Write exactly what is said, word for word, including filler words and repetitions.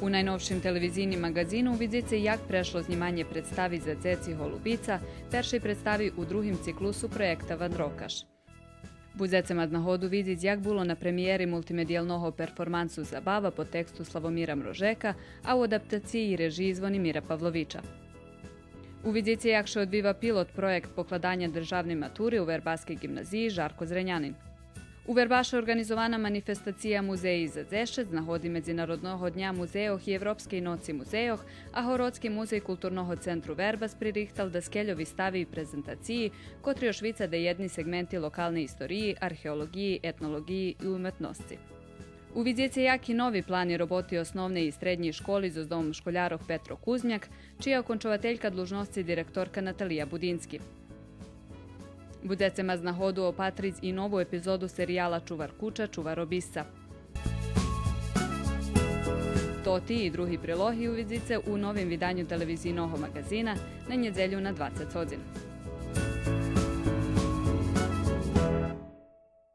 У найновшим телевизийним маґазину увидзице як прешло знїманє представи за дзеци Голубица, першей представи у другим циклусу проєкта Вандрокаш. Будзеце мац нагоду видзиц як було на премиєри мултимедиялного перформансу Забава по тексту Славомира Мрожека, а у адаптациї и режиї Звонимира Павловича. Увидзице як ше одвива пилот проєкт покладаня державней матури у вербаскей ґимназиї Жарко Зренянин. У Вербаше орґанизована манифестация Музеї за дзешец з нагоди Медзинародного дня музейох и Европскей ноци музейох, а Городски музей Културного центру Вербас пририхтал даскельо вистави и презентациї, котри ошвица даєдни сегменти локалней историї, археолоґиї, етнолоґиї и уметносци. Увидзице як и нови плани роботи Основней и среднєй школи зоз Домом школярох Петро Кузмяк, чия окончователька длужносци директорка Наталия Будински. Будзеце мац нагоду опатриц и нову епизоду серияла Чувар куча, чувар обисца. Тоти и други прилоги увидзице у новим виданю телевизийного маґазина на нєдзелю на двацец годзин.